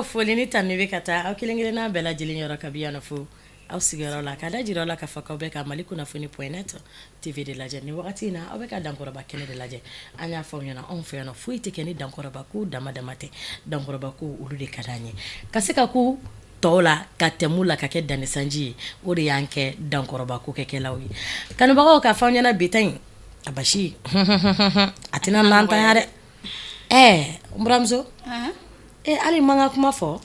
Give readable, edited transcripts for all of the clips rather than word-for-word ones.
Kanubagaw, foli ni tanuni bɛ ka taa aw kelen kelenna bɛɛ lajɛlen yɔrɔ kabi yan fo aw sigiyɔrɔ la, ka da jira aw la k'a fɔ k'aw bɛ ka Mali kunnafoni point net TV de lajɛ ni wagati in na. Aw bɛ ka Dankɔrɔba kɛnɛ de lajɛ. An y'a fɔ aw ɲɛna, anw fɛ yan, foyi tɛ kɛ ni Dankɔrɔba ko dama dama tɛ. Dankɔrɔba ko, olu de ka d'an ye ka se ka ku tɔw la, ka tɛmɛ la, ka kɛ dannisanji ye. O de y'an kɛ Dankɔrɔba ko kɛkɛlaw ye. Kanubagaw, ka fɔ aw ɲɛna, bi ta in a basi a tɛna n'an tanya dɛ. Ɛɛ, n buramuso, hali man ka kuma fɔ.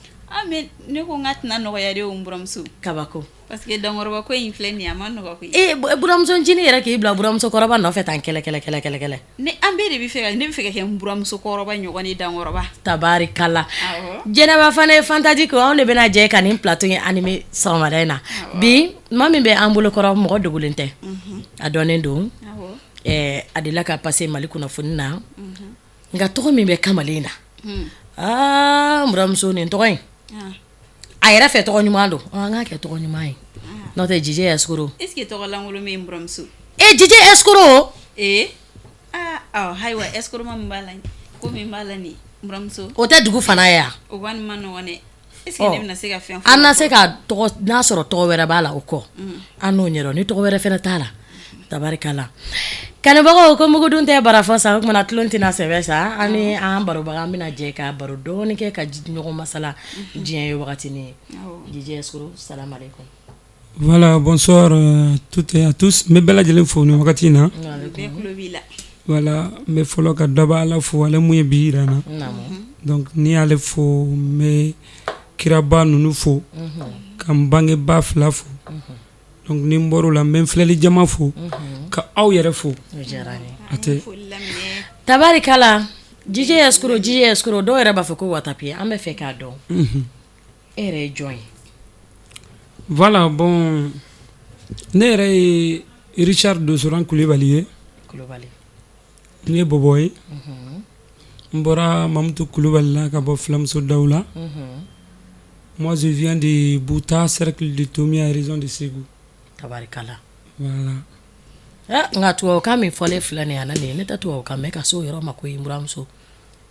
Ne ko n ka tɛna nɔgɔya de, n buramuso. Kabako. Parce que Dankɔrɔba ko in filɛ nin ye, a ma nɔgɔ koyi. Ee, buramuso ncinin yɛrɛ k'i bila buramuso kɔrɔba nɔfɛ tan, kɛlɛ kɛlɛ kɛlɛ kɛlɛ kɛlɛ. Ne, an bɛɛ de bɛ fɛ, ne bɛ fɛ ka kɛ n buramuso kɔrɔba ɲɔgɔn ye, Dankɔrɔba. Tabarikala. Jɛnɛba fana ye fantaji ko anw de bɛna jɛ ka nin plateau in animer sɔgɔmada in na. Bi, maa min bɛ an bolo kɔrɔ, mɔgɔ dogolen tɛ, a dɔnnen don, a delila ka passer Mali kunnafoni na. Nka tɔgɔ min bɛ kamalen na, aa, n buramuso, nin tɔgɔ in, a yɛrɛ fɛ, tɔgɔ ɲuman don. An k'a kɛ tɔgɔ ɲuman ye, n'o tɛ DJ Escroc. Est ce que tɔgɔ lankolon bɛ yen, buramuso? E, DJ Escroc. Ee, aa, ayiwa, escroc ma min b'a la, ko min b'a la nin, buramuso. O tɛ dugu fana ye yan. O kɔni ma nɔgɔn dɛ. Est ce que ne bɛna se ka fɛn fɔ? An na se ka tɔgɔ n'a sɔrɔ tɔgɔ wɛrɛ b'a la, o kɔ an n'o ɲɛdɔn. Ni tɔgɔ wɛrɛ fana t'a la, tabarikala. Kanubagaw, ko mugudun tɛ bara fɔ sa, o kumana tulon tɛna sɛbɛ sa. An ni an barobaga, an bɛna jɛ ka baro dɔɔni kɛ, ka ɲɔgɔn masala diɲɛ ye wagati ye. DJ Escroc, salam aleykum. Voilà, bonsoir toutes et à tous. N bɛ bɛɛ lajɛlen fo nin wagati in na. Voilà, n bɛ fɔlɔ ka daba Ala fo, ale mun ye bi yira n na. Donc n'i y'ale fo, n bɛ kiraba ninnu fo, ka n bangebaa fila fo. Donc ni n bɔr'o la, n bɛ n filɛli jama fo, ka aw yɛrɛ fo. A tɛ. Tabarikala. DJ Escroc, DJ Escroc, dɔw yɛrɛ b'a fɔ ko Watapi. An bɛ fɛ k'a dɔn, e yɛrɛ ye jɔn ye? Voilà, bon, ne yɛrɛ ye Richard Dosoran Kulibali ye. Kulubali. Ne ye bɔbɔ ye. N bɔra Mamutu Kulubali la, ka bɔ Filamuso Daw la. Moi, je viens de Bouta, cercle de Tomia, région de Ségou. Tabarikala. Voilà. Nka tubabukan min fɔlen filɛ nin ye, a na nin ye, ne tɛ tubabukan mɛn ka se o yɔrɔ ma koyi, n buramuso.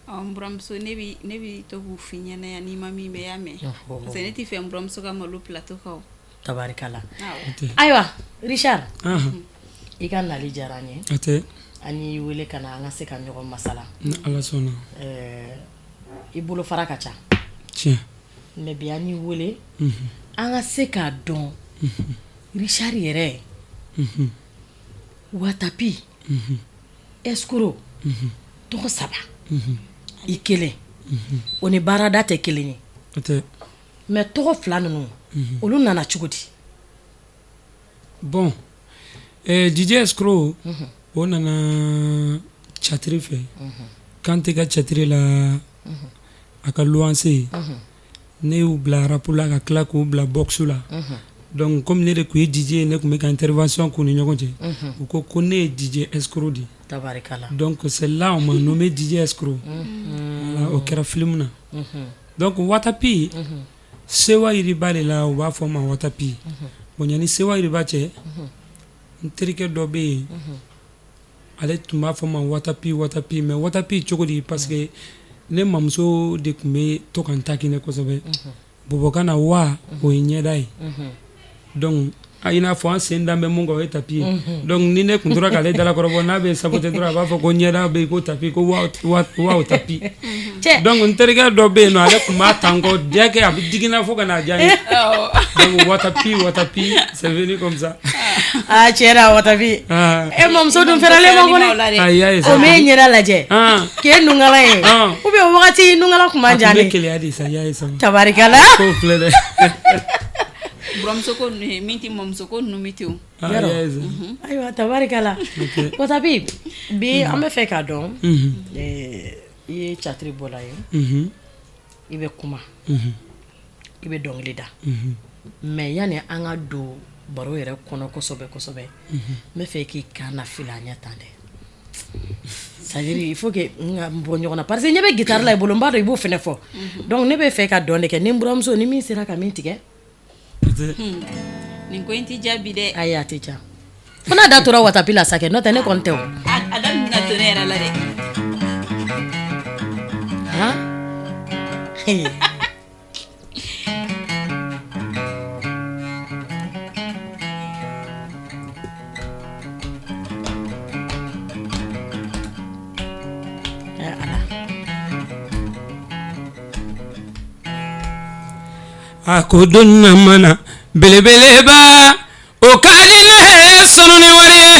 N buramuso, ne bɛ to k'u f'i ɲɛna yan, n'i ma min mɛn, y'a mɛn, parce que ne tɛ fɛ n buramuso ka malo plateau kan. Tabarikala. Ayiwa, Richard, i ka nali diyara an ye. A tɛ. An y'i wele ka na an ka se ka ɲɔgɔn masala. Ni Ala sɔnna. I bolo fara ka ca. Tiɲɛ. Mais bi, an y'i wele an ka se k'a dɔn, Richard yɛrɛ, Watapi, Escroc, tɔgɔ saba i kelen, o ni baarada tɛ kelen ye. A tɛ. Mais tɔgɔ fila ninnu, olu nana cogo di? Bon, DJ Escroc, o nana théâtre fɛ. Kante ka théâtre la, a ka luwanse, ne y'u bila rap la, ka tila k'u bila boxe la. Donc comme ne de tun ye DJ ye, ne tun bɛ ka intervention k'u ni ɲɔgɔn cɛ, u ko ko ne ye DJ Escroc de ye. Tabarikala. Donc c'est là on m'a nommé DJ Escroc. Voilà, o kɛra film na. Donc Watapi, Sewa Yiriba de la, u b'a fɔ ma Watapi. Bon, yanni Sewa Yiriba cɛ, n terikɛ dɔ bɛ yen, ale tun b'a fɔ ma Watapi, Watapi. Mais Watapi cogo di? Parce que ne mamuso de tun bɛ to ka n taquiner kosɛbɛ. Bɔbɔkan na, wa o ye ɲɛda ye. Donc i n'a fɔ an sen dan bɛ mun kan, o ye tapis ye. Donc ni ne tun tora k'ale dalakɔrɔbɔ, n'a bɛ saboter dɔrɔn, a b'a fɔ ko ɲɛda bɛ yen ko tapis, ko wa wa o tapis. Donc n terikɛ dɔ bɛ yen nɔ, ale tun b'a ta n kɔ dès que a bɛ digi n na fo ka n'a diya n ye. Donc Watapi, Watapi, c'est venu comme ça. Aa, tiɲɛ na, Watapi, e mamuso dun fɛrɛlen ma kɔni. Ayi, y'a ye. O m'e ɲɛda lajɛ k'e nunkala ye, ou bien o wagati nunkala kun man jan? Ne a tun bɛ keleya de sa, y'a ye sa. Tabarikala. K'o filɛ dɛ. Buramuso ko ninnu, min tɛ mamuso ko ninnu bɛ ten o. Ayiwa, tabarikala. Watapi, bi an bɛ fɛ k'a dɔn, i ye théâtre bɔla ye, i bɛ kuma, i bɛ dɔnkili da. Mais yanni an ka don baro yɛrɛ kɔnɔ kosɛbɛ kosɛbɛ, n bɛ fɛ k'i kan na fili an ɲɛ tan dɛ. C'est à dire, il faut que n ka bɔ ɲɔgɔn na, parce que ɲɛ bɛ guitare la i bolo, n b'a dɔn i b'o fɛnɛ fɔ. Donc ne bɛ fɛ ka dɔn de kɛ ni n buramuso ni min sera ka min tigɛ. Nin ko in tɛ jaabi dɛ. Ayi, a tɛ ja, fo n'a da tora Watapi la sa kɛ, n'o tɛ ne kɔni tɛ o. A da bɛna to ne yɛrɛ la dɛ. Han. A ko don mana belebeleba o ka di ne ye sanu ni wari ye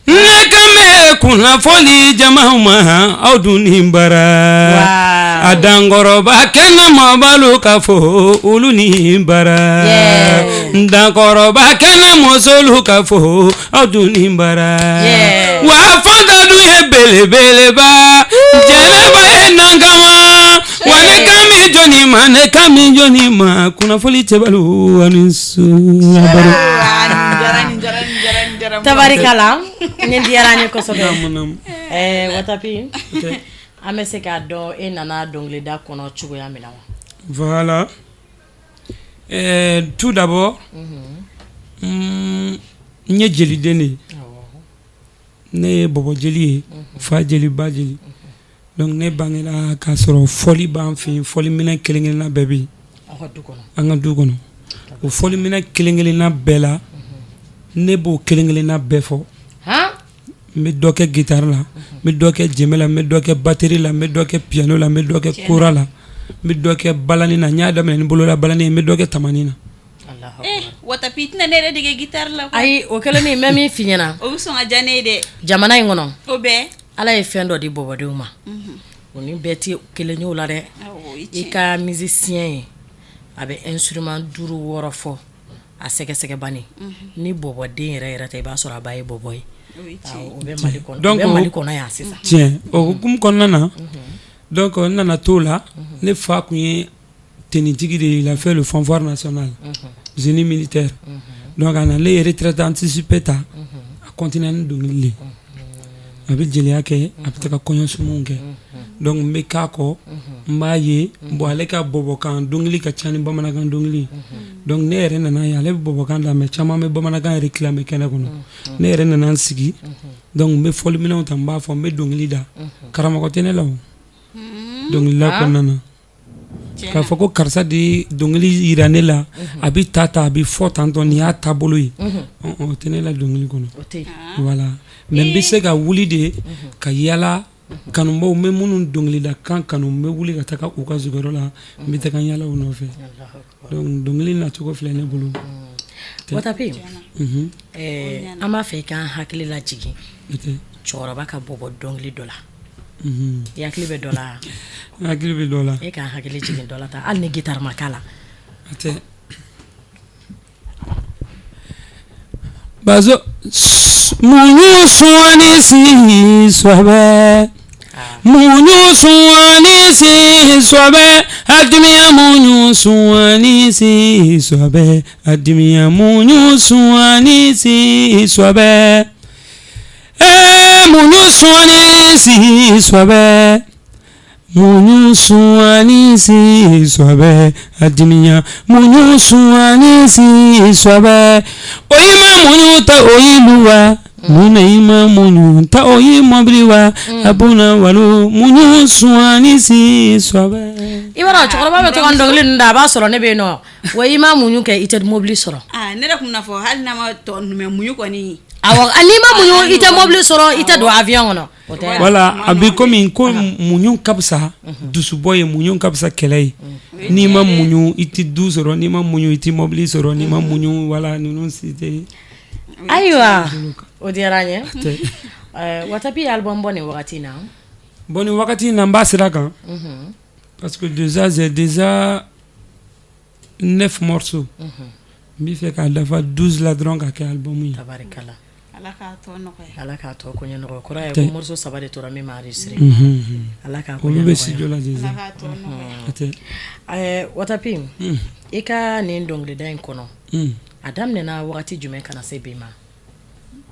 ne kan bɛ kunnafoni jama ma aw dun ni bara a dankɔrɔba kɛnɛ maabalu ka fɔ olu ni bara dankɔrɔba kɛnɛ musolu ka fɔ aw dun ni bara wa fanta dun ye belebeleba jɛnɛba ye nankama wa ne kan bɛ jɔni ma ne kan bɛ jɔni ma kunnafoni cɛbalu ani su tabarikala nin diyara an ye kosɛbɛ. Watapi, an bɛ se k'a dɔn e nana dɔnkilida kɔnɔ cogoya min na wa? Voilà, tout d'abord n ye jeliden de ye, ne ye bɔbɔ jeli ye, fa jeli ba jeli. Donc ne bangera k'a sɔrɔ fɔli b'an fɛ yen, fɔliminɛn kelen kelenna bɛɛ bɛ yen an ka du kɔnɔ. O fɔliminɛn kelen kelenna bɛɛ la, ne b'o kelen kelenna bɛɛ fɔ. N bɛ dɔ kɛ guitare la, n bɛ dɔ kɛ jenbe la, n bɛ dɔ kɛ batterie la, n bɛ dɔ kɛ piano la, n bɛ dɔ kɛ kora la, n bɛ dɔ kɛ balani na. N y'a daminɛ ni bolola balani ye, n bɛ dɔ kɛ tamani na. Watapi tɛna ne yɛrɛ dege guitare la. Ayi, o kɛlen min bɛ min f'i ɲɛna, o bɛ sɔn ka diya ne ye dɛ. Jamana in kɔnɔ, o bɛɛ Ala ye fɛn dɔ di bɔbɔdenw ma, o ni bɛɛ tɛ kelen ye o la dɛ. I ka musicien ye, a bɛ instrument 5 6 fɔ a sɛgɛsɛgɛ banni, ni bɔbɔden yɛrɛ yɛrɛ tɛ, i b'a sɔrɔ a ba ye bɔbɔ ye. O bɛ Mali kɔnɔ, o bɛ Mali kɔnɔ yan sisan. Tiɲɛ, o hukumu kɔnɔna na, donc n nana t'o la. Ne fa tun ye tenitigi de ye, il a fait le fanfare national, génie militaire. Donc a nalen ye retraite anticipée ta, a continué ni dɔnkili de. A bɛ jeliya kɛ, a bɛ taga kɔɲɔsumunw kɛ. Donc n bɛ k'a kɔ, n b'a ye bon, ale ka bɔbɔkan dɔnkili ka ca ni bamanankan dɔnkili. Donc ne yɛrɛ nana ye ale bɛ bɔbɔkan da, mais caman bɛ bamanankan réclamer kɛnɛ kɔnɔ. Ne yɛrɛ nana n sigi, donc n bɛ fɔliminɛnw ta, n b'a fɔ, n bɛ dɔnkili da. Karamɔgɔ tɛ ne la o dɔnkilida kɔnɔna na. K'a fɔ ko karisa de dɔnkili yira ne la, a bɛ ta ta, a bɛ fɔ tantɔ, nin y'a taabolo ye, o tɛ ne la dɔnkili kɔnɔ. Voilà, mais n bɛ se ka wuli de ka yala kanubaw, n bɛ minnu dɔnkilida kan kanu, n bɛ wuli ka taga u ka sigiyɔrɔ la, n bɛ taga yala u nɔfɛ. Donc dɔnkili nacogo filɛ ne bolo. Watapi, an b'a fɛ i k'an hakili lajigin cɛkɔrɔba ka bɔbɔ dɔnkili dɔ la. I hakili bɛ dɔ la? N hakili bɛ dɔ la. E k'an hakili jigin dɔ la tan, hali ni guitare ma k'a la. A tɛ bazo muɲu suwani si sɔbɛ, muɲu suwani si sɔbɛ, adimiya muɲu suwani si sɔbɛ, adimiya muɲu suwani si sɔbɛ. Ee muɲu suwani si sɔbɛ, muɲu suwani si sɔbɛ, adimiya muɲu suwani si sɔbɛ. O i ma muɲu ta o yi luwa, mun i ma muɲu ta o yi mɔbili wa, a buna walo muɲu suwani si sɔbɛ. I b'a dɔn cɛkɔrɔba bɛ to ka dɔnkili ninnu da, a b'a sɔrɔ ne bɛ yen nɔ. Wa i ma muɲu kɛ, i tɛ mobili sɔrɔ. Ne yɛrɛ tun bɛna fɔ hali n'a ma tɔ ninnu mɛn, muɲu kɔni. Awɔ, n'i ma muɲu i tɛ mobili sɔrɔ, i tɛ don avion kɔnɔ. O tɛ. Voilà, a bɛ komi ko muɲu ka fisa dusubɔ ye, muɲu ka fisa kɛlɛ ye. N'i ma muɲu i tɛ du sɔrɔ, n'i ma muɲu i tɛ mobili sɔrɔ, n'i ma muɲu, voilà, ninnu si tɛ. Ayiwa, o diyara an ye. Watapi ye album bɔ nin wagati in na. Bon, nin wagati in na, n b'a sira kan. Parce que déjà j'ai déjà 9 morceaux. N bɛ fɛ k'a dafa 12 la dɔrɔn ka kɛ album ye. Tabarikala. Ala k'a tɔ nɔgɔya. Ala k'a tɔ koɲɛ nɔgɔya. O kɔrɔ ye ko morceau 3 de tora min ma enregistré. Ala k'a koɲɛ nɔgɔya. Olu bɛ studio la déjà. Ala k'a tɔ nɔgɔya. A tɛ. Watapi, i ka nin dɔnkilida in kɔnɔ, a daminɛna wagati jumɛn ka na se bi ma?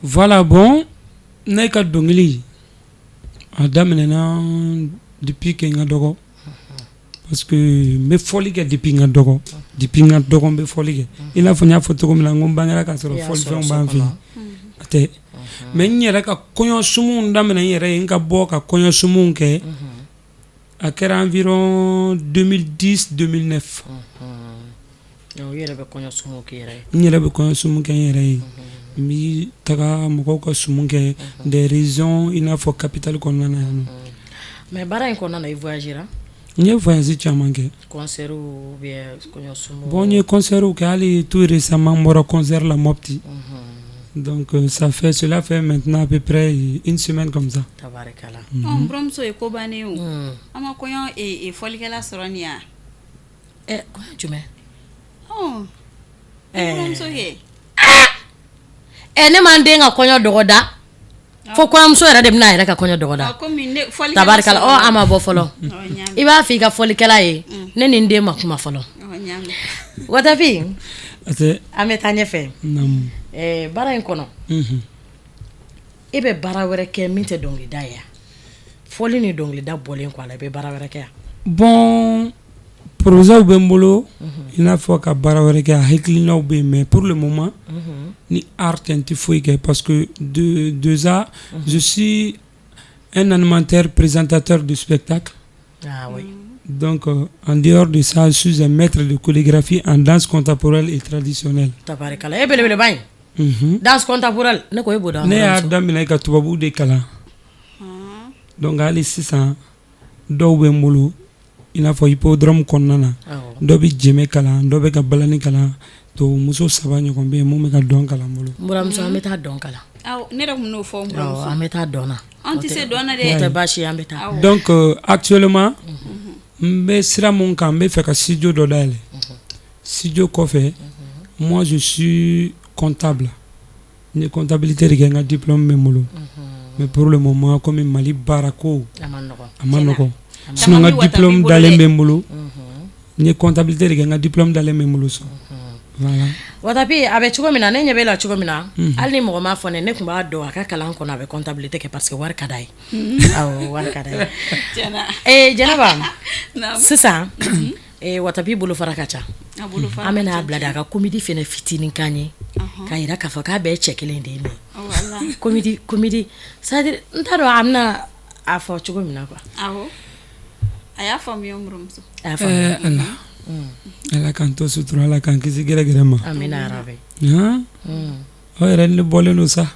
Voilà, bon, ne ka dɔnkili a daminɛna depuis que n ka dɔgɔ. Parce que n bɛ fɔli kɛ depuis n ka dɔgɔ, depuis n ka dɔgɔ n bɛ fɔli kɛ. I n'a fɔ n y'a fɔ cogo min na, n ko n bangera k'a sɔrɔ fɔlifɛnw b'an fɛ yen. A tɛ, mais n yɛrɛ ka kɔɲɔsumunw daminɛ n yɛrɛ ye, n ka bɔ ka kɔɲɔsumunw kɛ, a kɛra environ 2010 2009. I yɛrɛ bɛ kɔɲɔsumunw kɛ i yɛrɛ ye? N yɛrɛ bɛ kɔɲɔsumun kɛ n yɛrɛ ye. N bɛ taga mɔgɔw ka sumun kɛ des régions, i n'a fɔ capitale kɔnɔna na yan nɔ. Mais baara in kɔnɔna na, i voyagera? N ye voyage caman kɛ. Concert ou bien kɔɲɔsunw? Bon, n ye concert kɛ. Hali tout récemment, n bɔra concert la Mopti. Donc ça fait cela fait maintenant à peu près une semaine comme ça. Tabarikala. Ɔ, n buramuso ye ko bannen o. An ma kɔɲɔ fɔlikɛla sɔrɔ nin ya? Ɛ, kɔɲɔ jumɛn? Ɔ, n buramuso kɛ. Ɛ, ne m'an den ka kɔɲɔ dɔgɔda fo kɔɲɔmuso yɛrɛ de bɛna a yɛrɛ ka kɔɲɔ dɔgɔda. Komi ne fɔlikɛla. Tabarikala. Ɔ, a ma bɔ fɔlɔ. Ɔ, n y'a mɛn. I b'a fɔ i ka fɔlikɛla ye, ne ni n den ma kuma fɔlɔ. Ɔ, n y'a mɛn. Watapi. Ate. An bɛ taa ɲɛfɛ. Naamu. Ɛɛ, baara in kɔnɔ, e bɛ baara wɛrɛ kɛ min tɛ dɔnkilida ye? Fɔli ni dɔnkilida bɔlen kɔ a la, i bɛ baara wɛrɛ kɛ yan? Bon, projet bɛ n bolo, i n'a fɔ ka baara wɛrɛ kɛ, a hakilinaw bɛ yen, mais pour le moment, ni art tɛ, n tɛ foyi kɛ, parce que de déjà je suis un animateur présentateur de spectacle. Ah oui. Donc en dehors de ça, je suis un maître de chorégraphie en danse contemporaine et traditionnelle. Tabarikala, e belebeleba in. Danse contemporaine, ne ko e b'o dɔn? Ne y'a daminɛ ka tubabuw de kalan. Donc hali sisan, dɔw bɛ n bolo, i n'a fɔ hippodrome kɔnɔna na, dɔ bɛ jɛmɛ kalan, dɔ bɛ ka balani kalan, to muso saba ɲɔgɔn bɛ yen mun bɛ ka dɔn kalan n bolo. N buramuso, an bɛ taa dɔn kalan. Awɔ, ne yɛrɛ tun n'o fɔ n buramuso. An bɛ taa dɔn na. An tɛ se dɔn na dɛ. O tɛ baasi ye, an bɛ taa. Donc actuellement, n bɛ sira mun kan, n bɛ fɛ ka studio dɔ dayɛlɛ. Studio kɔfɛ, moi je suis comptable, n ye comptabilité de kɛ, n ka diplôme bɛ n bolo, mais pour le moment, komi Mali baarako a ma nɔgɔn, a ma nɔgɔn, sinon n ka diplôme dalen bɛ n bolo. N ye comptabilité de kɛ, n ka diplôme dalen bɛ n bolo so, voilà. Watapi, a bɛ cogo min na, ne ɲɛ bɛ la cogo min na, hali ni mɔgɔ m'a fɔ ne, ne tun b'a dɔn a ka kalan kɔnɔ, a bɛ comptabilité kɛ parce que wari ka d'a ye. Awɔ, wari ka d'a ye. Ee Jɛnɛba, sisan Watapi bolofara ka ca. An bɛna bila de a ka comédie fɛnɛ fitinin kan ye k'a yira k'a fɔ k'a bɛɛ ye cɛ kelen de ye nin ye. Comédie, comédie, c'est à dire n t'a dɔn a bɛna a fɔ cogo min na quoi. Awɔ, a y'a faamuya, n buramuso. A y'a faamuya. Ala, Ala k'an to sutura, Ala k'an kisi gɛrɛgɛrɛ ma. Amina yarabi. Han, aw yɛrɛ ne bɔlen don sa.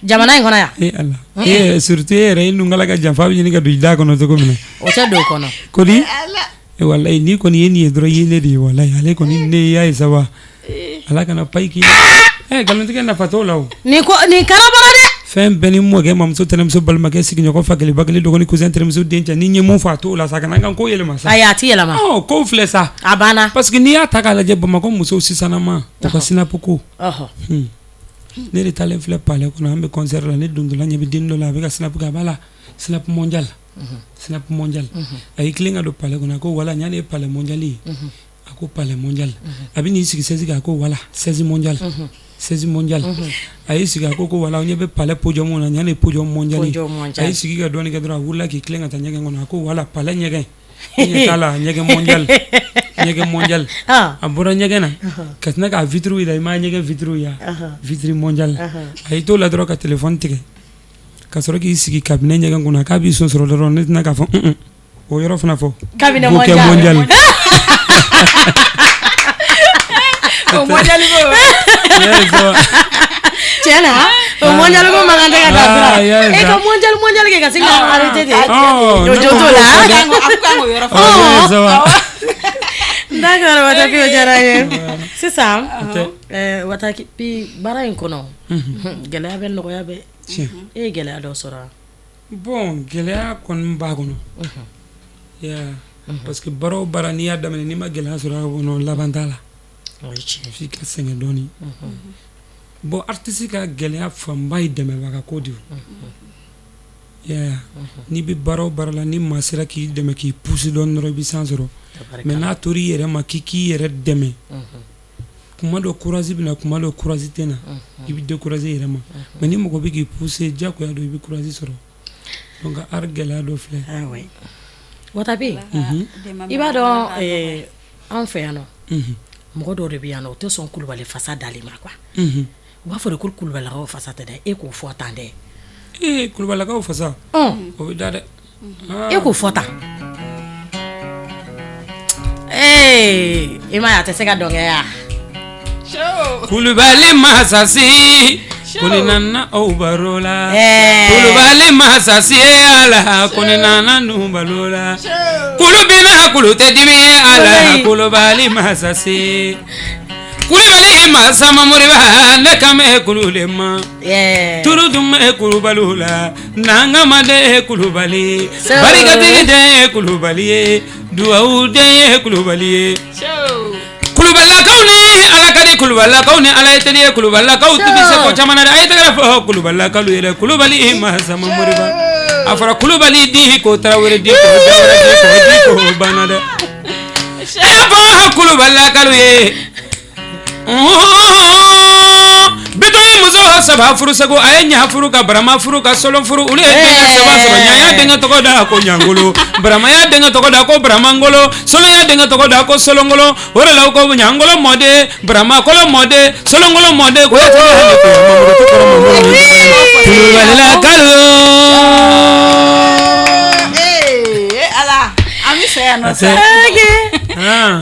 Jamana in kɔnɔ yan. E Ala, e surtout e yɛrɛ, i nunkala ka janfa bɛ ɲini ka don i da kɔnɔ cogo min na. O tɛ don o kɔnɔ. Kodi walayi, n'i kɔni ye nin ye dɔrɔn, i ye ne de ye. Walayi, ale kɔni ne y'a ye sa wa, Ala kana payi k'i la. Ɛ, nkalontigɛ nafa t'o la o. Nin ko nin kara bɔra dɛ. Fɛn bɛɛ ni mɔkɛ, mamuso, tɛnɛmuso, balimakɛ, sigiɲɔgɔn, fa kelen, ba kelen, dɔgɔnin, cousin, terimuso, den cɛ, ni n ye mun fɔ, a t'o la sa, kana n ka ko yɛlɛma sa. Ayi, a ti yɛlɛma. Ɔ, kow filɛ sa. A banna. Parce que n'i y'a ta k'a lajɛ, Bamakɔ musow sisanama, u ka snap ko. Ne de taalen filɛ palais kɔnɔ, an bɛ concert la, ne dontɔla ɲɛ bɛ den dɔ la, a bɛ ka snap kɛ, a b'a la snap mondial, snap mondial. A y'i tilen ka don palais kɔnɔ, a ko wala ɲa ne ye palais mondial ye, a ko palais mondial. A bɛ n'i sigi chaise kan, a ko wala chaise mondial, chaise mondial. A y'i sigi, a ko wala ɲɛ bɛ palais podium na, ɲa ne ye podium mondial ye. A y'i sigi ka dɔɔnin kɛ dɔrɔn, a wulila k'i tilen ka taa ɲɛgɛn kɔnɔ, a ko wala palais ɲɛgɛn, ɲɛ t'a la, ɲɛgɛn mondial, ɲɛgɛn mondial. A bɔra ɲɛgɛn na ka tila k'a vitre yira, i m'a ɲɛgɛn vitre ya, vitre mondial. A y'i t'o la dɔrɔn ka téléphone tigɛ ka sɔrɔ k'i sigi cabinet ɲɛgɛn kɔnɔ, k'a b'i sɔn sɔrɔ dɔrɔn, ne tɛna k'a fɔ o yɔrɔ fana fɔ. Cabinet mondial. O mondial ko. Tiɲɛ na, o mondial ko man kan tɛ ka taa sira. E ka mondial mondial kɛ ka sin ka arrêter ten. O jo t'o la. A kan k'o yɔrɔ fɔ. D'accord, Watapi, o diyara n ye. Sisan Watapi, baara in kɔnɔ, gɛlɛya bɛ, nɔgɔya bɛ. E ye gɛlɛya dɔ sɔrɔ wa? Bon, gɛlɛya kɔni b'a kɔnɔ, parce que baara o baara n'i y'a daminɛ, n'i ma gɛlɛya sɔrɔ a kɔnɔ, laban t'a la. O ye tiɲɛ. F'i ka sɛgɛn dɔɔnin. Bon, artiste ka gɛlɛya fanba ye dɛmɛbaga ko de ye. N'i bɛ baara o baara la, ni maa sera k'i dɛmɛ, k'i pousser dɔɔnin dɔrɔn, i bɛ san sɔrɔ. Mais n'a tor'i yɛrɛ ma k'i k'i yɛrɛ dɛmɛ, kuma dɔ courage bɛ na, kuma dɔ courage tɛ na, i bɛ décourager i yɛrɛ ma. Mais ni mɔgɔ bɛ k'i pousser, diyagoya don, i bɛ courage sɔrɔ. Donc art gɛlɛya dɔ filɛ. Ah oui. Watapi, i b'a dɔn, anw fɛ yan nɔ, mɔgɔ dɔw de bɛ yan nɔ, o tɛ sɔn kulubali fasa dali ma quoi. U b'a fɔ de ko kulubalilakaw fasa tɛ dɛ. E k'o fɔ tan dɛ. Ee, kulubalilakaw fasa, o bɛ da dɛ. E k'o fɔ tan. Ee, i m'a ye, a tɛ se ka dɔn kɛ ya. Kulubali masasi. Ko ne nana aw baro la Kulubali masasi a la ko ne nana nu baro la kulu bina kulu tɛ dimi a la Kulubali masasi Kulubali masa Mamoriba ne kan bɛ kulu de ma tulu dun bɛ kulubaliw la nangama den ye kulubali barikatigi den ye kulubali ye duwawu den ye kulubali ye Kulubalilakaw ni Ala ka di kulubalilakaw ni Ala ye teri ye kulubalilakaw tɛ se ko caman na dɛ a ye tɛgɛrɛ fɔ kulubalilakaw ye dɛ kulubali masa Mamoriba a fɔra kulubali di ko tarawele di ko jawara di ko di ko banna dɛ a y'a fɔ kulubalilakaw ye Bitɔn ye muso saba furu segu a ye ɲa furu ka barama furu ka solon furu olu ye denkɛ saba sɔrɔ ɲa y'a denkɛ tɔgɔ da ko ɲangolo barama y'a denkɛ tɔgɔ da ko baramangolo solon y'a denkɛ tɔgɔ da ko solonkolo o de la u ko ɲangolo mɔden baramakolo mɔden solonkolo mɔden ko kulubalilakalu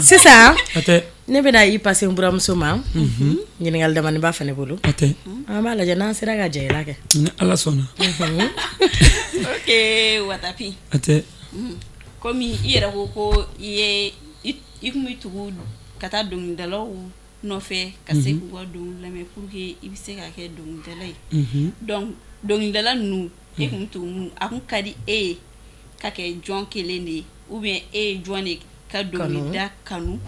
sisan ne bɛna i passer n buramuso ma ɲininkali damani b'a fana bolo an b'a lajɛ n'an sera ka jɛ i la kɛ ni Ala sɔnna ok Watapi komi i yɛrɛ ko ko i ye i tun bɛ tugu ka taa dɔnkilidalaw nɔfɛ ka se k'u ka dɔnkili lamɛn pour que i bɛ se ka kɛ dɔnkilidala ye donc dɔnkilidala ninnu e tun bɛ tugu minnu a tun ka di e ye ka kɛ jɔn kelen de ye ou bien e ye jɔn de ka dɔnkilida kanu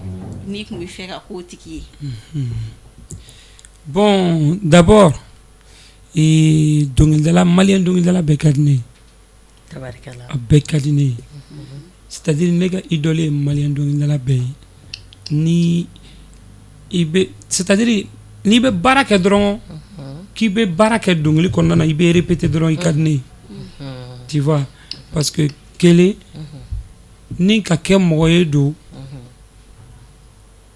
n'i tun bɛ fɛ ka k'o tigi ye bon d'abord dɔnkilidala malien dɔnkilidala bɛɛ ka di ne ye a bɛɛ ka di ne ye c'est à dire ne ka idole ye malien dɔnkilidala bɛɛ ye ni i bɛ c'est à dire n'i bɛ baara kɛ dɔrɔn k'i bɛ baara kɛ dɔnkili kɔnɔna na i bɛ répéter dɔrɔn i ka di ne ye tu vois parce que kelen ni ka kɛ mɔgɔ ye don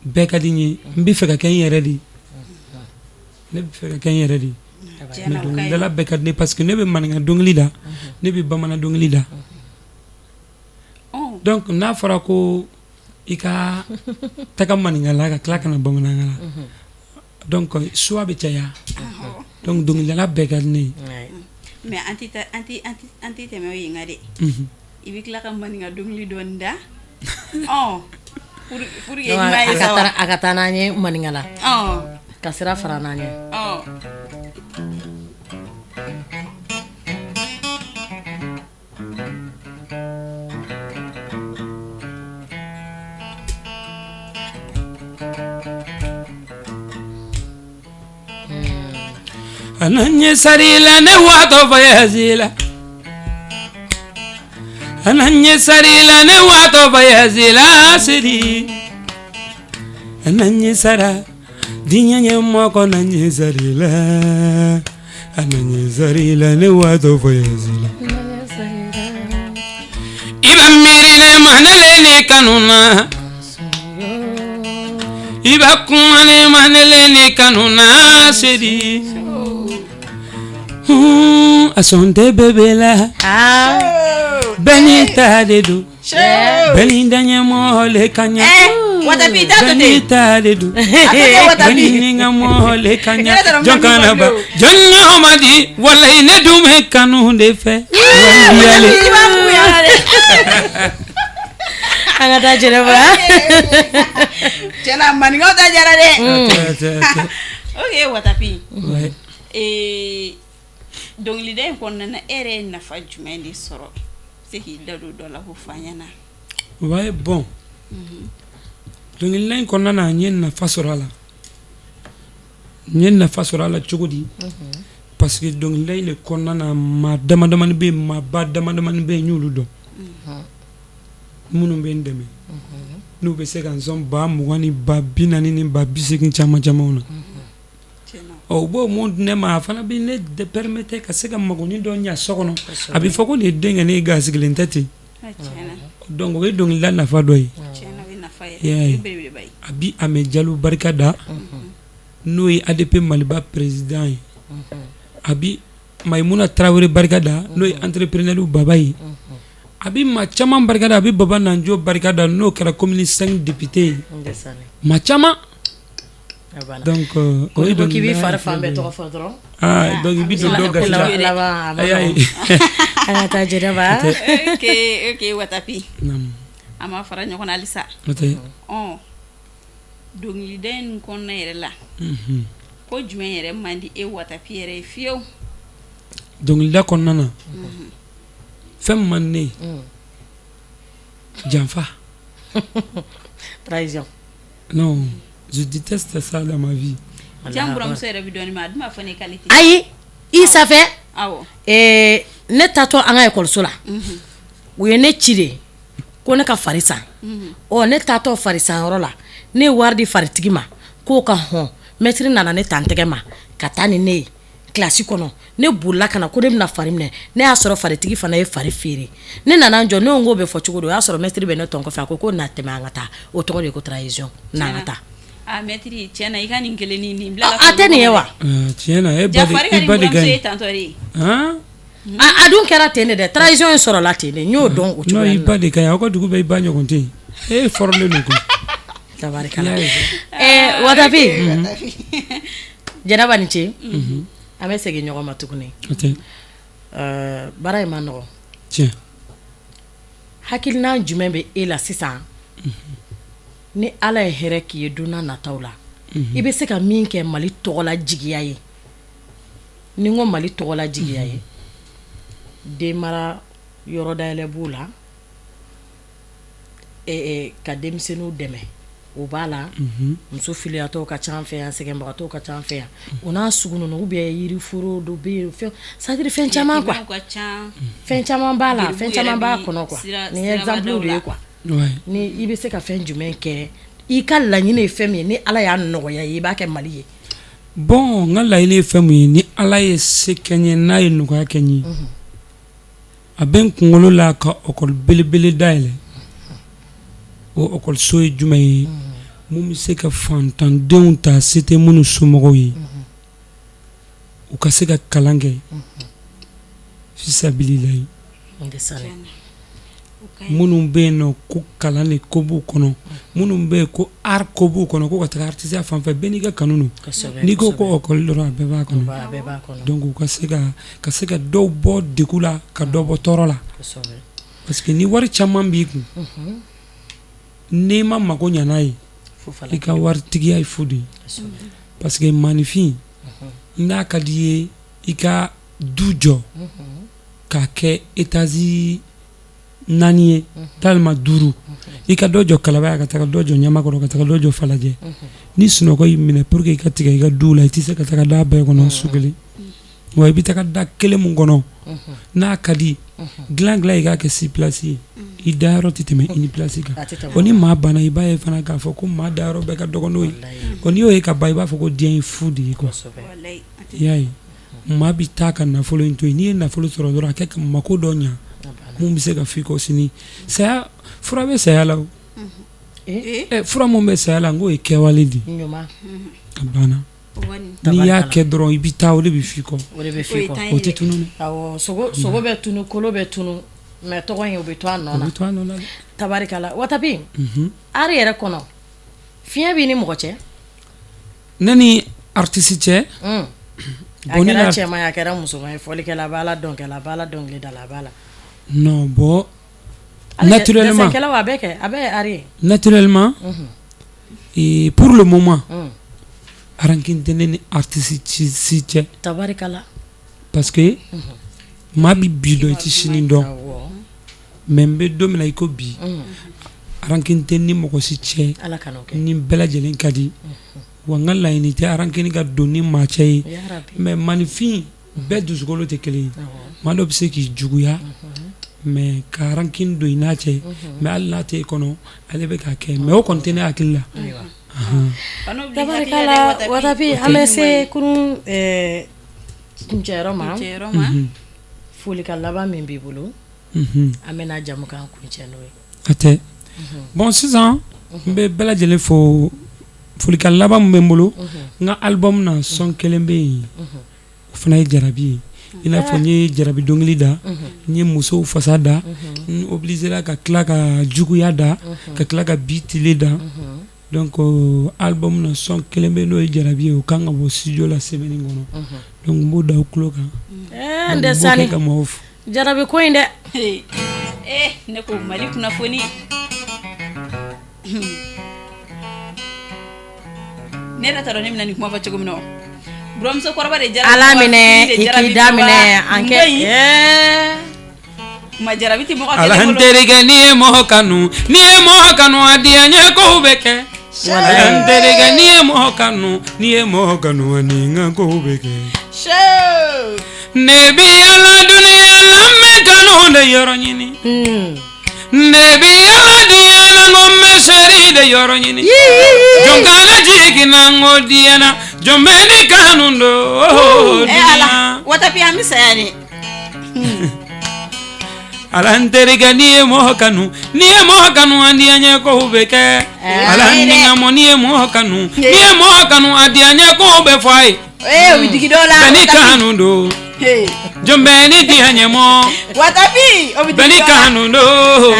bɛɛ ka di n ye n bɛ fɛ ka kɛ n yɛrɛ de ye ne bɛ fɛ ka kɛ n yɛrɛ de ye mais dɔnkilidala bɛɛ ka di ne parce que ne bɛ maninka dɔnkili da ne bɛ bamanan dɔnkili da donc n'a fɔra ko i ka taga maninka la ka tila ka na bamanankan la donc choix bɛ caya donc dɔnkilidala bɛɛ ka di ne ye mais an tɛ tɛmɛ o yen kan dɛ i bɛ tila ka maninka dɔnkili dɔɔni da a ka taa n'an ye maninka la ka sira fara n'an ye A na ɲɛ sari la ne waatɔ voyage la a na ɲɛ sari la ne waatɔ voyage la seri a na ɲɛ sara diɲɛ ɲɛ mɔgɔ na ɲɛ sari la a na ɲɛ sari la ne waatɔ voyage la i bɛ miiri ne ma ne le ni kanu na i bɛ kuma ne ma ne le ni kanu na seri a sɔn tɛ bébé la bɛɛ n'i ta de don bɛɛ n'i daɲɛmɔgɔ le ka ɲɛ bɛɛ n'i ta de don bɛɛ n'i ka mɔgɔ le ka ɲɛ jɔn kana ban jɔn ɲɔgɔn ma di walayi ne dun bɛ kanu de fɛ waliyale An ka taa Jɛnɛba tiɲɛ na maninkaw ta diyara dɛ ok Watapi dɔnkilida in kɔnɔna na e yɛrɛ ye nafa jumɛn de sɔrɔ i bɛ se k'i da don dɔ la k'o fɔ an ɲɛna ouais bon dɔnkilida in kɔnɔna na n ye nafa sɔrɔ a la n ye nafa sɔrɔ a la cogo di parce que dɔnkilida in de kɔnɔna na maa dama damani bɛ yen maaba dama damani bɛ yen n y'olu dɔn minnu bɛ n dɛmɛ n'u bɛ se ka n sɔn 20,000 ni 40,000 ni 80,000 caman camanw na ɔ u b'o mun di ne ma a fana bɛ ne permettre ka se ka magonin dɔ ɲɛ so kɔnɔ a bɛ fɔ ko nin ye den kɛ ne gasigilen tɛ ten donc o ye dɔnkilida nafa dɔ ye a bi Ame Jalo barika da n'o ye ADP Maliba président ye a bi Mayimuna Tarawele barika da n'o ye entrepreneur baba ye a bɛ maa caman barika da a bɛ Baba Nanjo barika da n'o kɛra commune 5 député ye maa caman donc o ye k'i b'i fari fan bɛɛ tɔgɔ fɔ dɔrɔn Ah, donc i bɛ don dɔw gasi la. Ayi, an ka taa Jɛnɛba. Ok, Watapi, an ma fara ɲɔgɔn na halisa. Ɔ, dɔnkilida in kɔnɔna yɛrɛ la, ko jumɛn yɛrɛ man di e Watapi yɛrɛ ye fiyewu? Dɔnkilida kɔnɔna na, fɛn min man di ne ye, janfa. Trahison. Non, je déteste ça dans ma vie. Jan buramuso yɛrɛ bɛ dɔɔnin, mais a dun b'a fɔ ne k'ale tɛ. Ayi, i sanfɛ. Awɔ. Ne taatɔ an ka ekɔliso la, u ye ne ci de ko ne ka fari san. Ɔ, ne taatɔ fari san yɔrɔ la, ne ye wari di faritigi ma k'o ka hɔn. Mɛtiri nana ne ta n tɛgɛ ma ka taa ni ne ye kilasi kɔnɔ. Ne bolila ka na ko ne bɛna fari minɛ. Ne y'a sɔrɔ faritigi fana ye fari feere. Ne nana n jɔ, ne ko k'o bɛ fɔ cogo di? O y'a sɔrɔ mɛtiri bɛ ne tɔn kɔfɛ. A ko ko na tɛmɛ, an ka taa. O tɔgɔ de ye ko trahison. Na, an ka taa. Ah, mɛtiri, tiɲɛ na, i ka nin kelen nin bila. A tɛ nin ye wa? Tiɲɛ na, e ba de, i ba de ka ɲi ɲi. Tantɔ de. A dun kɛra ten de dɛ. Trahison in sɔrɔla ten de, n y'o dɔn o cogoya. Non, i ba de ka ɲi. Aw ka dugu bɛɛ, i ba ɲɔgɔn tɛ yen. E fɔrɔlen don koyi. Tabarikala. Watapi, Jɛnɛba ni ce. An bɛ segin ɲɔgɔn ma tuguni. Baara in ma nɔgɔn. Tiɲɛ. Hakilina jumɛn bɛ e la sisan, ni Ala ye hɛrɛ k'i ye don n'a nataw la, i bɛ se ka min kɛ Mali tɔgɔla jigiya ye? Ni n ko Mali tɔgɔla jigiya ye, den mara yɔrɔ dayɛlɛ b'o la, ka denmisɛnninw dɛmɛ o b'a la, muso filiyatɔw ka ca an fɛ yan, sɛgɛnbagatɔw ka ca an fɛ yan, o n'a sugu ninnu, ou bien yiriforo dɔ bɛ yen, fɛn, c'est à dire fɛn caman quoi, fɛn caman b'a la, fɛn caman b'a kɔnɔ quoi. Nin ye exemple de ye quoi. Ni i bɛ se ka fɛn jumɛn kɛ, i ka laɲini ye fɛn min ye, ni Ala y'a nɔgɔya ye, i b'a kɛ Mali ye? Bon, n ka laɲini ye fɛn min ye, ni Ala ye se kɛ n ye, n'a ye nɔgɔya kɛ n ye, a bɛ n kunkolo la ka école belebele dayɛlɛ. O école ye jumɛn ye? Mun bɛ se ka fantandenw ta, se tɛ minnu somɔgɔw ye, u ka se ka kalan kɛ fisabililayi. Minnu bɛ yen nɔ ko kalan de ko b'u kɔnɔ, minnu bɛ yen ko art ko b'u kɔnɔ, ko ka taga artisiya fan fɛ, bɛɛ n'i ka kanu don. N'i ko ko école dɔrɔn, a bɛɛ b'a kɔnɔ. Donc u ka se ka dɔw bɔ degun la, ka dɔ bɔ tɔɔrɔ la, parce que ni wari caman b'i kun, n'i ma mago ɲa n'a ye, i ka waritigiya ye fu de ye. Parce que maninfin, n'a ka di i ye i ka du jɔ k'a kɛ étage 4 ye talima 5, i ka dɔ jɔ Kalaba, ka taga dɔ jɔ Ɲamakɔrɔ, ka taga dɔ jɔ Falajɛ, ni sunɔgɔ y'i minɛ, pour que i ka tigɛ i ka du la, i tɛ se ka taga da bɛɛ kɔnɔ su kelen. Wa i bɛ taga da kelen mun kɔnɔ, n'a ka di dilan dilan, i k'a kɛ six places ye, i dayɔrɔ tɛ tɛmɛ une place kan. O ni maa banna, i b'a ye fana k'a fɔ ko maa dayɔrɔ bɛɛ ka dɔgɔ n'o ye. O n'i y'o ye ka ban, i b'a fɔ ko diɲɛ ye fu de ye quoi. I y'a ye, maa bɛ taa ka nafolo in to yen. N'i ye nafolo sɔrɔ dɔrɔn, a kɛ ka mako dɔ ɲa mun bɛ se ka f'i kɔ sini. Saya fura bɛ saya la. O fura mun bɛ saya la, n k'o ye kɛwale de ye. A banna. N'i y'a kɛ dɔrɔn, i bɛ taa, o de bɛ f'i kɔ. O de bɛ f'i kɔ. O tɛ tunun dɛ. Awɔ, sogo, sogo bɛ tunu, kolo bɛ tunu, mais tɔgɔ in, o bɛ to a nɔ O na. bɛ to a nɔ na dɛ. Tabarikala. Watapi, art yɛrɛ kɔnɔ, fiɲɛ b'i ni mɔgɔ cɛ? Ne ni artiste cɛ? A Bon, ne kɛra ni cɛman ye, a kɛra musoman ye, fɔlikɛla b'a la, dɔnkɛla b'a la, dɔnkilidala b'a la. Non, bon, Hali naturellement dɛsɛkɛlaw, a bɛɛ kɛ, a bɛɛ ye art ye. Naturellement et pour le moment, rancune tɛ ne ni artiste si cɛ. Tabarikala. Parce que maa bɛ bi dɔn, i tɛ sini dɔn. Mais n bɛ don min na i ko bi, rancune tɛ ni mɔgɔ si cɛ. Ala ka n'o kɛ. Ni bɛɛ lajɛlen ka di wa, n ka laɲini tɛ rancune ka don ni maa cɛ ye. Ya Rabi. Mais maninfin bɛɛ dusukolo tɛ kelen ye. Maa dɔ bɛ se k'i juguya, mais ka rancune don i n'a cɛ, mais hali n'a t'e kɔnɔ, ale bɛ k'a kɛ, mais o kɔni tɛ ne hakili la. Tabarikala. Watapi, an bɛ se kurun kuncɛyɔrɔ ma. Folikan laban min b'i bolo, an bɛna jamukan kuncɛ n'o ye. A tɛ bon, sisan n bɛ bɛɛ lajɛlen fo. Folikan laban min bɛ n bolo, n ka album na, son kelen bɛ yen, o fana ye jarabi ye. I n'a fɔ n ye jarabi dɔnkili da, n ye musow fasa da, n obligé ka tila ka juguya da, ka tila ka bi tile da. Donc album na, son kelen bɛ, n'o ye jarabi ye, o kan ka bɔ studio la semaine kɔnɔ. Donc n b'o da o tulo kan. N tɛ sani ka maaw fo. Jarabi ko in dɛ. Eh, ne ko Mali kunnafoni, ne yɛrɛ t'a dɔn ne bɛna nin kuma fɔ cogo min na. Buramuso kɔrɔba de jarabi. Ala minɛ i k'i daminɛ an kɛ. Ma jarabi tɛ mɔgɔ Ala n terikɛ, n'i ye mɔgɔ kanu, n'i ye mɔgɔ kanu, a diyaɲɛ kow bɛ kɛ. Ala n terikɛ, n'i ye mɔgɔ kanu, n'i ye mɔgɔ kanu, a ni n ka kow bɛ kɛ. Ne bi yala dunuya la, n bɛ kanu de yɔrɔ ɲini. Ne bi yala diɲɛ na, n ko n bɛ chéri de yɔrɔ ɲini. Jɔn kana jiginna, n ko diɲɛ na, jɔn bɛ ni kanu don. Eh Ala, Watapi, an bɛ saya de. Ala n terikɛ, n'i ye mɔgɔ kanu, n'i ye mɔgɔ kanu, a diyaɲɛ kow bɛ kɛ. Ala n ka mɔ, n'i ye mɔgɔ kanu, n'i ye mɔgɔ kanu, a diyaɲɛ kow bɛ fɔ a ye. Ee, o bɛ digi dɔw la. Bɛɛ ni kanu don, jɔn bɛɛ ni diyaɲɛ mɔ. Watapi, o bɛ Bɛɛ ni digi dɔw la. kanu don,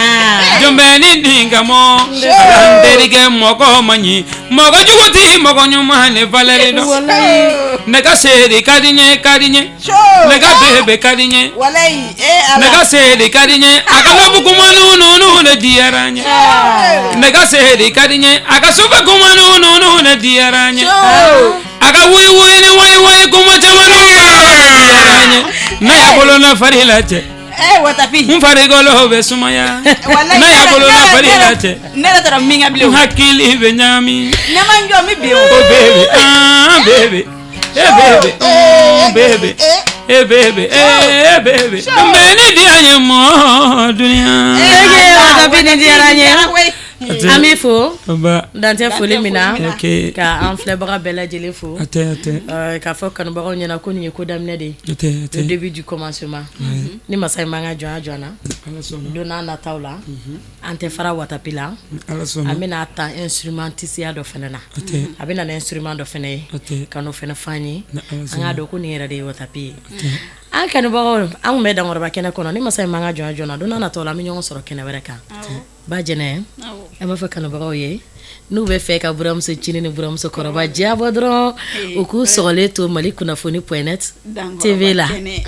jɔn bɛɛ ni den ka mɔ. Ala n terikɛ, mɔgɔ man ɲi, mɔgɔ jugu ti mɔgɔ ɲuman ne valeur dɔn. Ne ka chéri ka di n ye, ka di n ye. Ne ka bébé ka di n ye. Walayi, eh Ala. Ne ka chéri ka di n ye, a ka love kuma nunu ne diyara n ye. Ne ka chéri ka di n ye, a ka sufɛ kuma nunu ne diyara n ye. A ka wuyi wuyi ni wayi wayi kuma caman diyara n ye. Ne y'a bolo na fari la cɛ. Eh Watapi. N farikolo bɛ sumaya. Walayi. Ne y'a bolo na fari la cɛ. Ne yɛrɛ t'a dɔn min ka bilen N o. hakili bɛ ɲagami. Ne ma n jɔ, n bɛ bin o. Oh bébé, ah bébé, eh bébé, oh bébé, eh bébé, eh bébé. N bɛ ni diya ye mɔ dunuya. Watapi, nin diyara n ye. An b'i fo Ba. dantɛ foli min na, Ok. ka an filɛbaga bɛɛ lajɛlen fo. A tɛ, a tɛ. K'a fɔ kanubagaw ɲɛna ko nin ye ko daminɛ de ye. A tɛ, a Le tɛ. début du commencement. Ni masa in m'an ka jɔnya jɔ an na, Ala sɔnna. don n'a nataw la, an tɛ fara Watapi la. Ala sɔnna. An bɛna ta instrumentisiya dɔ fɛnɛ na. A tɛ. A bɛ na ni instrument dɔ fɛnɛ ye. A tɛ. Ka n'o fɛnɛ f'an ye. Ni Ala An sɔnna. k'a dɔn ko nin yɛrɛ de ye Watapi ye. An kanubagaw, an kun bɛ Dankɔrɔba kɛnɛ kɔnɔ. Ni masa in m'an ka jɔnya jɔ an na, don n'a nataw la, an bɛ ɲɔgɔn sɔrɔ kɛnɛ wɛrɛ kan. Ba Jɛnɛ, an b'a fɔ kanubagaw ye, n'u bɛ fɛ ka buramuso cinin ni buramuso kɔrɔba diyabɔ dɔrɔn, u k'u sɔgɔlen to Mali kunnafoni point net TV la. Kɛnɛ.